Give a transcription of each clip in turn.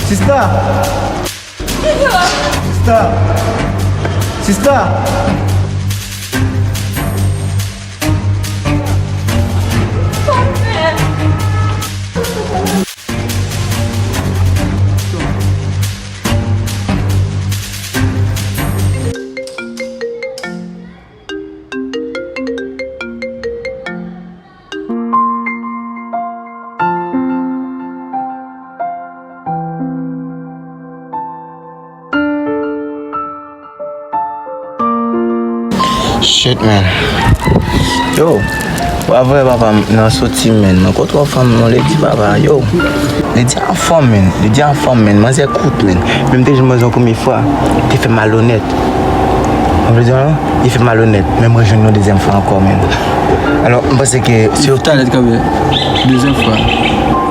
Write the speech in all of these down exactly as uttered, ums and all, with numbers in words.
Sista! Sista! Sista! Shit, man. Yo, pa vre, papa, m nan soti, man. Mwen kontre yon fanm, non, li di, papa, yo. Li di anfòm, man. Li di anfòm, man. Manzè kout, man. Menm te jwenn manzè yon premye fwa, te fè malonèt. Mwen vle di, non, li fè malonèt. Men mwen jwenn yon dezyèm fwa ankò, man. Alò, m panse ke si yo talèt kanmenm. Dezyèm fwa.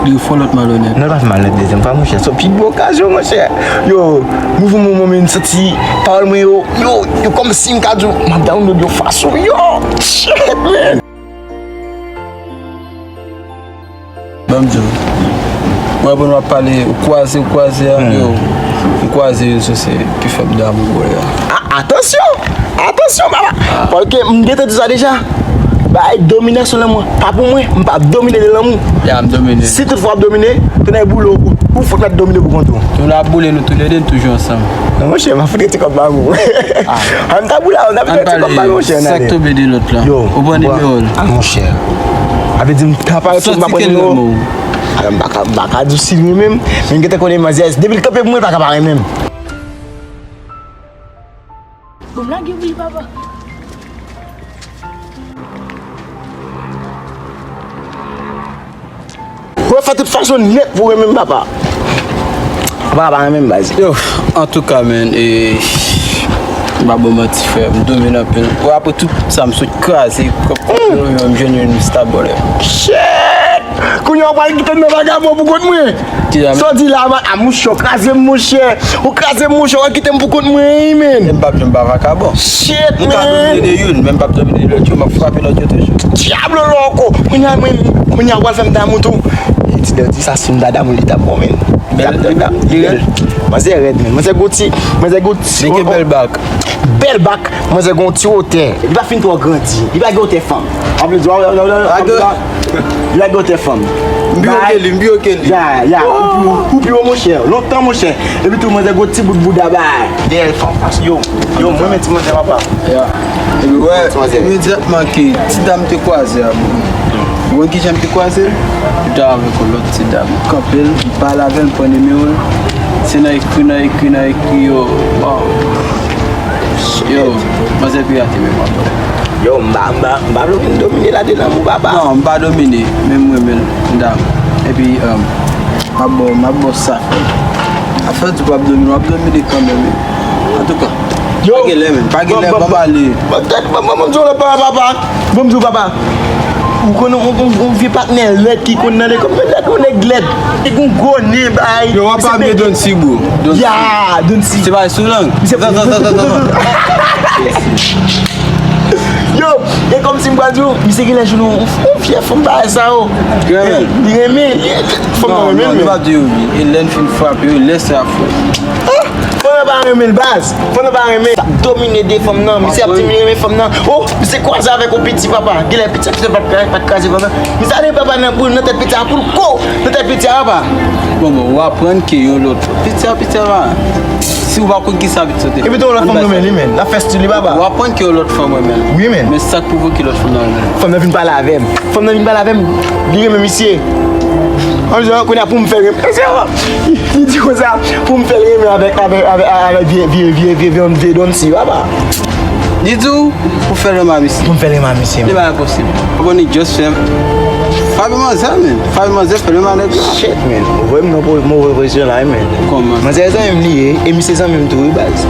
Li fè yon lòt malonèt. Non, li pa fè malonèt dezyèm fwa, monchè. Se yon pi gwo okazyon, monchè. Yo, mouvman mwen, man, m santi pawòl mwen yo, yo, yo kòmsi m ka di w, m ap download yon fason. Yo, shit, man. Ban m di w. Mwen, bon, w ap pale, ou kwaze, ou kwaze a, yo. M kwaze yo, se, se ki fè m damou, bro, a. A, atansyon! Atansyon, papa! Paske m gentan di sa deja. Bay dominasyon lanmou an pa pou mwen, m p ap domine de lanmou. Ya, m domine. Si tout fwa w ap domine, tounen boule w pou, pou fout mèt domine pou kont ou. Nou la boule nou toulede, nou toujou ansanm. Non, monchè, m ap fout ti kòb ba ou. An ta boule, an ta fout ti kòb ba ou, monchè, sa k tonbe de lòt la. Yo, ou pran nimewo l. A, monchè. A vle di m ta pale sou m pa pran nimewo. Alò, m pa ka, m pa ka di w si l renmen m, men m gentan konnen manzè, depi l kanpe pou mwen, l pa ka pa renmen m. Bon, m lage pou li, papa. Ou fè tout fason nèt pou renmen m, papa. Papa pa renmen m, baz. Yo, antouka, man, e, m pa ba w manti, frè, m domine anpil. Bon, apre tout sa, m sot kraze, kòb yo, yo, m jwenn yon star boy. Shit! Kounye a w pral kite m nan vagabon pou kont mwen. Sa w di la, man, a, monchè, w kraze m, monchè. Ou kraze m, monchè, w kite m pou kont mwen, wi, man. M p ap janm pa vakabon. Shit, man. M ka domine de youn, men m p ap domine de lòt yo, m ap frape lòt yo toujou. Diablo loco! Kounye a, mwen, kounye a, w pral fè m damou tou. E, ti dè di sa, si m ta damou, li t ap bon, man. Bèl, li bèl. Manzè rèd, man. Manzè gon ti, manzè gon ti. Li gen bèl bak. Bèl bak. Manzè gon ti wotè. Li pa fin twò grandi. Li pa gen wotè fanm. An plis, li pa gen wotè fanm. M pi wo ke li, m pi wo ke li. Ya, ya. Ou pi wo, ou pi wo, monchè. Lontan, monchè. Epi tou, manzè gon ti bout bouda bay. Dèyè l fanm, yo. Yo, mwen menm ti manzè, papa. Ya. Epi wè, imedyatman ke ti dam te kwaze a, bon. Ou konn kijan m te kwaze l? M te avèk yon lòt ti dam. M kanpe l, m pale avè l, m pran nimewo l. Se nan ekri, nan ekri, nan ekri, yo. Bon. Yo, manzè pirate menm ankò. Yo, m pa, m pa, m pa vle vin domine ladan lanmou, papa. Non, m pa domine, men m renmen l, dam. Epi, um, m ap ba w, m ap ba w sa. Afè di w p ap domine, w ap domine kanmenm, wi. Antouka, yo, pa gen lè, menm. Pa gen lè, ban m ale. Ban m di w lòt papa, papa. Ban m di w, papa. Ou konn yon, yon, yon vye patnè lèd ki konn nan lekòl, men lèd, yon nèg lèd. Li gon gwo nen, bay. Yo, w ap pale de Don C, bro. Don C. Ya, Don C. Se pa sou lang. Zan, zan, zan, zan, zan. Yo, e kòmsi m pral di w, misye genlè jwenn yon, yon vyè fanm bagay sa yo. Li renmen. Li renmen. Fanm nan renmen l, men. Non, non, li pa di yo wi. E lè n fin frape yo, lè sa fou. Fanm nan pa renmen l, baz. Fanm nan pa renmen. T ap domine de fanm nan. Misye ap di m li renmen fanm nan. Oh, misye kwaze avèk yon piti, papa. Genlè piti a, piti a pa t kraze fanm nan. Misye ale papa nan boul, nan tèt piti a, pou l ko nan tèt piti a, papa. Bon, bon, w aprann ke yon lòt. Piti a, piti a, pa. Si w pa konn kisa piti a te fè. Epi tou, yon lòt fanm renmen li, men. L ap fè stil li, papa. W aprann ke yon lòt fanm renmen l. Wi, men. Men sa k pwovoke lòt fanm nan renmen l. Fanm nan vin pale avè m. Fanm nan vin pale avè m. Li renmen misye. An di, kounye a pou m fè l renmen. Li di konsa, pou m fè l renmen avèk, avèk, avèk, avèk vye, vye, vye, vye, vye, vye Don C, papa. Li di w pou fè l renmen a misye. Pou m fè l renmen a misye. Li pa enposib. Ou konn li just fè. Fabi manzè, men. Fabi manzè fè l renmen a nèg la. Shit, man. Ou voye m nan po-, move pozisyon la, wi, men. Kòman? Manzè zanmi m li ye, e misye zanmi m tou, wi, baz.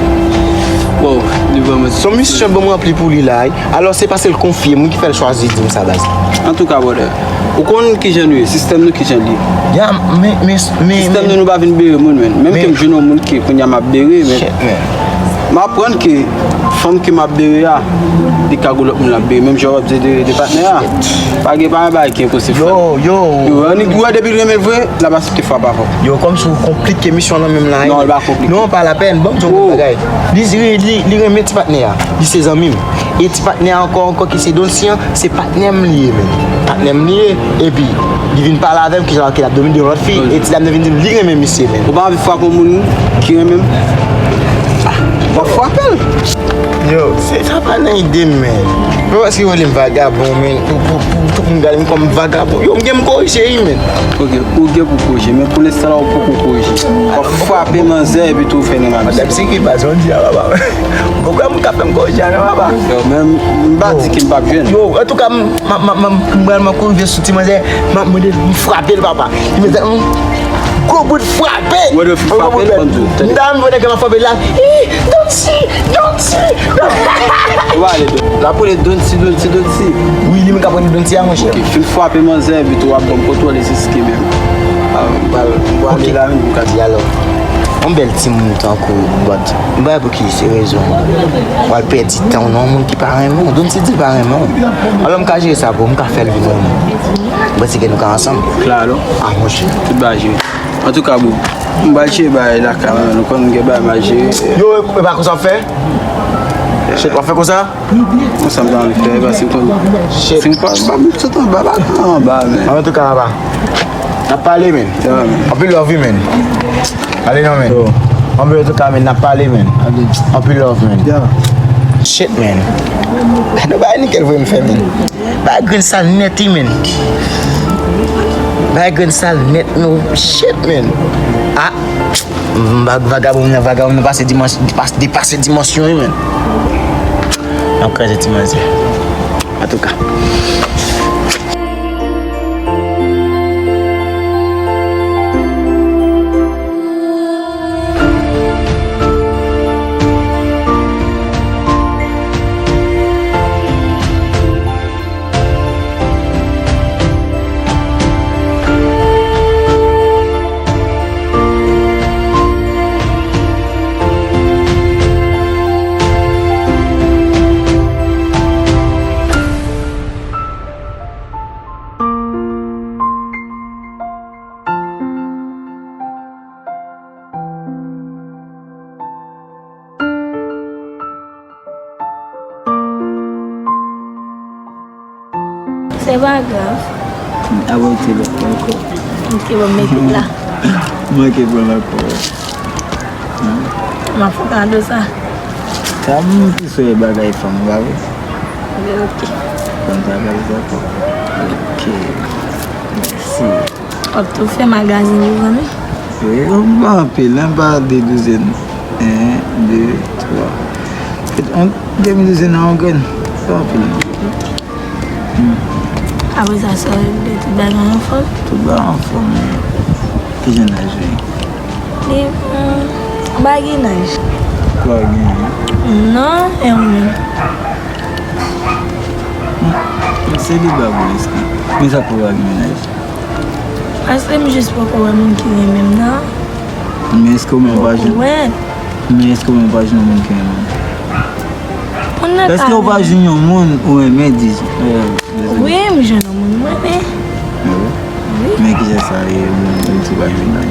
Wow, li vrèman. Se yon misyon ban m ranpli pou li la, wi. Alò, se paske l konfye m, wi, ki fè l chwazi di m sa, baz. Antouka, brother. Ou konn kijan nou ye, sistèm nou kijan li ye. Ya, men, men, men, sistèm nou, nou pa vin bere moun, men. Menm ke m jwenn yon moun ke kounye a m ap bere, men. Shit, man. M aprann ke fanm ke m ap bere a, li ka gon lòt moun l ap bere, menm jan w ap di de, de patnè a. Pa gen, pa gen bagay ki enposib. Yo, yo. Yo, annik, ou wè depi l renmen l vre, l ap aksepte frape avè w. Yo, kòmsi w konplike misyon nan menm la. Non, li pa konplike. Non, pa lapèn, ban m di w yon bagay. Li, li, li renmen ti patnè a. Li se zanmi m. E ti patnè a ankò, ankò ki se Donsi an, se patnè m li ye, menm. Patnè m li ye, epi li vin pale avè m, ki jan ke l ap domine yon lòt fi, e ti dam nan vin di m li renmen misye, menm. Ou pa anvi frape yon moun ki renmen m? Ah, w ap frape l. Yo, se sa pa nan ide m, menn. Se pa paske yo rele m vagabon, menn, pou, pou, pou tout moun gade m kòm vagabon. Yo, m gen m korije, wi, menn. Ok, ou gen pou korije, men pou lenstan la, ou poko korije. W ap frape manzè epi tou fè nan mabi. Madam, se ki baz, yon di a, papa. Ou konprann m ka fè m korije a, non, papa? Yo, men m pa di ke m p ap jwenn. Yo, antouka, m, m, m, m, m pral, m ap kouri vin sou ti manzè, m ap mande m frape l, papa. Imedyatman, gwo bout frape. Wè, de frape l, konn tou. M ta menm pandan ke m ap frape l la. Ih, Donsi, Donsi, Donsi. Ou va ale, Don. L ap rele Donsi, Donsi, Donsi. Wi, li menm k ap rele Donsi a, monchè. Ok, fin frape manzè, epi tou w ap ban m kontwòl isit, ki menm. Ah, m pral, m pral ale la, menm pou m ka di alò. Yon bèl timoun tankou w, but m pa wè pou ki se rezon w al pèdi tan w nan yon moun ki pa renmen w. Donsi di l pa renmen w. Alò, m ka jere sa pou ou, m ka fè l vin renmen w. Mwen panse ke nou ka ansanm. Klalo. Ah, monchè. Tout bagay jere. Antouka, bro, m pral jere bagay lakay mwen, nou konn gen bagay m al jere. Yo, e pa konsa w ap fè? Shit, w ap fè konsa? Konsa m ta anvi fè, paske m konn. Shit. Si m pa, pa m sot anba, pa anba, men. Antouka, papa. N ap pale, men. Yeah, man. Anpil love, wi, men. Ale non, men. Yo. Anpil, antouka, men, n ap pale, men. Ale. Anpil love, men. Yeah. Shit, men. Gade yon bagay Nickel voye m fè, men. Bagay grenn sal nèt, wi, men. Bagay grenn sal nèt, no. Shit, men. Ah. M, vag-, vagabon nan, vagabon nan pase dimans-, depas-, depase dimansyon, wi, men. N ap kraze ti manzè. Antouka. Se pa grav. Apre ou te lòt la ankò. Ok, bon, mete l la. Manke pran l ankò. M ap fè kado sa. Sa m plis wè bagay fanm, pa vre? Ok. Fanm pa bagay sa ankò. Ok. Mèsi. W ap tou fè magazin yo, zanmi? Wi, m pa anpil, non, m pa de douzèn. En, de, twa. Yon demi douzèn nan yon grenn. Pa anpil, non. Hmm. Apre sa, sa vle di tout bagay anfòm? Tout bagay anfòm, wi. Ki jan laj ou ye? Li, hmm, m pa gen laj. Ou pa gen, non? Non, e ou menm? Hmm. Se li ba pou lespri. Men sa pou pa gen laj. Paske m jis poko wè moun ki renmen m nan. Men èske ou menm pa jwenn? Poko wè. Men èske ou menm pa jwenn yon moun ki renmen w? Moun nan ta renmen m. Èske ou pa jwenn yon moun ou renmen di, euh, dezole. Wi, m jwenn yon moun m renmen. Ah wi? Wi. Men kijan sa ye, moun ou di pa jwenn nan?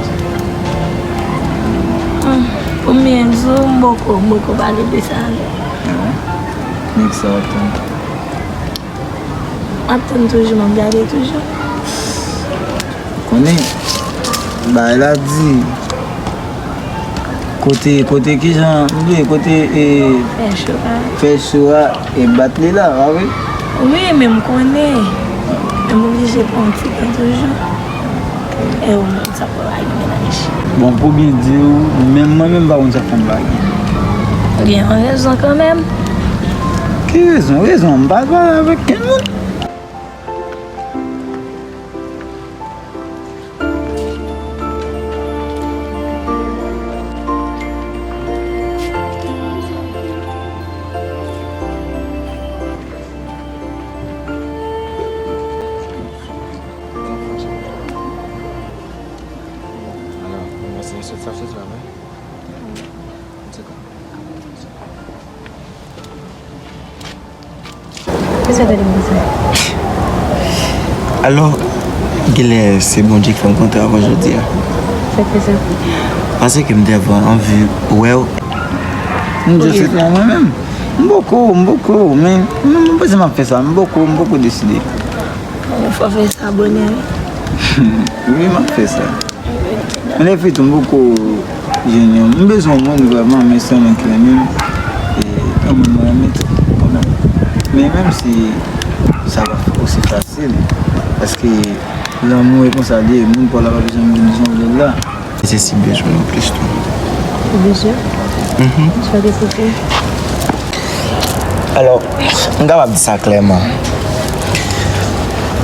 Hmm. Pou m byen di w, m poko, m poko pale de sa avè w. Ah wi? Men kisa w ap tann? M ap tann toujou, m ap gade toujou. Konnen, bagay la di, kote, kote kijan, m bliye, kote, e, fè cho a. Fè cho a, e bat li la, pa vre? Wi, men m konnen. Men m oblije pran yon ti tan toujou. E ou menm, sa pou lage mennaj. Bon, pou byen di w, menm mwen menm m pa konn sa k fè m lage. Gen yon rezon kanmenm. Ki rezon? Rezon? M pa pale avèk kenn moun. Alò, mwen se sot sa sot la, wi. An tou ka. Sa gade m konsa. Alò, genlè se Bondye k fè m kontre avè w jodi a. Sa k fè sa? Paske m te anvi wè w. M just, non, mwen menm. M poko, m poko, men m, m panse m ap fè sa. M poko, m poko deside. Ou fò fè sa bonè, wi. Wi, m ap fè sa. Men lè fè tou, m poko jwenn yon. M bezwen yon moun vrèman, men se yon moun ki renmen m. E yon moun mwen renmen tou, kanmenm. Men menm si sa pa osi fasil, paske lanmou e konsa l ye, moun pa w la pa bezwen vin jan w vle l la. E se si bezwen w plis tou. Ou bezwen? Mhm. Sa te koute? Alò, m kapab di sa klèman.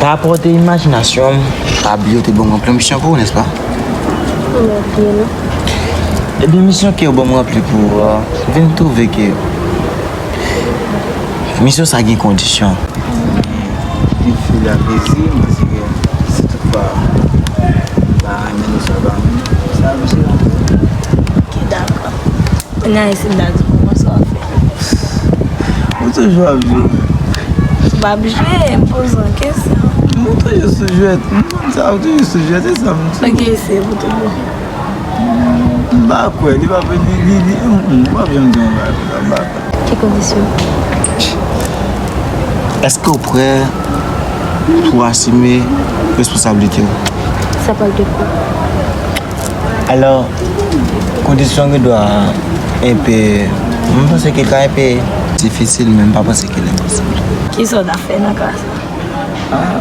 Pa rapò de imajinasyon m, pa bliye w te ban m ranpli yon misyon pou ou, nèspa? Mwen pa bliye, non. Ebyen, misyon ke yo ban m ranpli pou ou a, vin twouve ke misyon sa gen kondisyon. Li fè la plezi, mwen se ke si toutfwa m pa renmen nou sa pa renmen, sa misye la. Ok, dakò. Kounye a, isi m ta di w kòman sa w ap fè. Ou toujou ap jwe. M p ap jwe, m poze w kesyon. Ou toujou sou jwèt. M konn sa, ou toujou sou jwèt, se sa m di. Ok, se pou tout bon. M pa kwè, li pa, li, li, li, m, m, m p ap janm di yon bagay konsa, m pa kwè. Ki kondisyon? Èske w prè pou asime responsablite w? Sa pral de kwa? Alò, kondisyon gen dwa enpe, m panse ke ka enpe difisil, men m pa panse ke l enposib. Kisa w ta fè nan ka sa? Ah,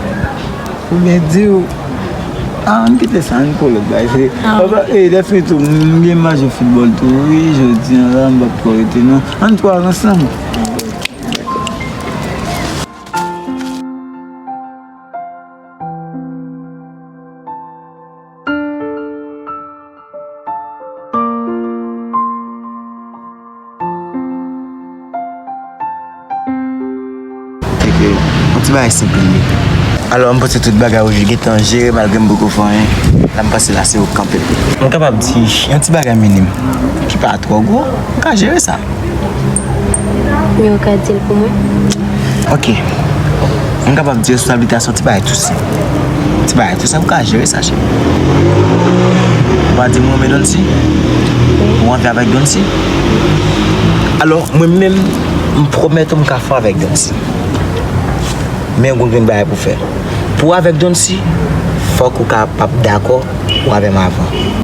pou byen di w, ah, ann kite sa, ann pran lòt bagay. Se, ah, papa, eh, lè fini tou, m gen match de foutbòl tou, wi, jodi a la, m p ap twò rete, non. Ann twò al ansanm. Yon ti bagay senp li ye. Alò, m panse tout bagay ou gentan jere, malgre m poko fè anyen. La, m panse la, se ou k kanpe. M kapab di, yon ti bagay minim, ki pa twò gwo, m ka jere sa. Men ou ka di l pou mwen? Ok. M kapab di responsablite a se yon ti bagay tou senp. Ti bagay tou senp, ou ka jere sa, cheri. Ou pa di m ou renmen Doncy? Ou anvi avèk Doncy? Alò, mwen menm, m pwomèt ou m ka fè w avèk Doncy. Men ou gen yon bagay pou fè. Pou w avèk Doncy, fòk ou kapab dakò ou avè m avan.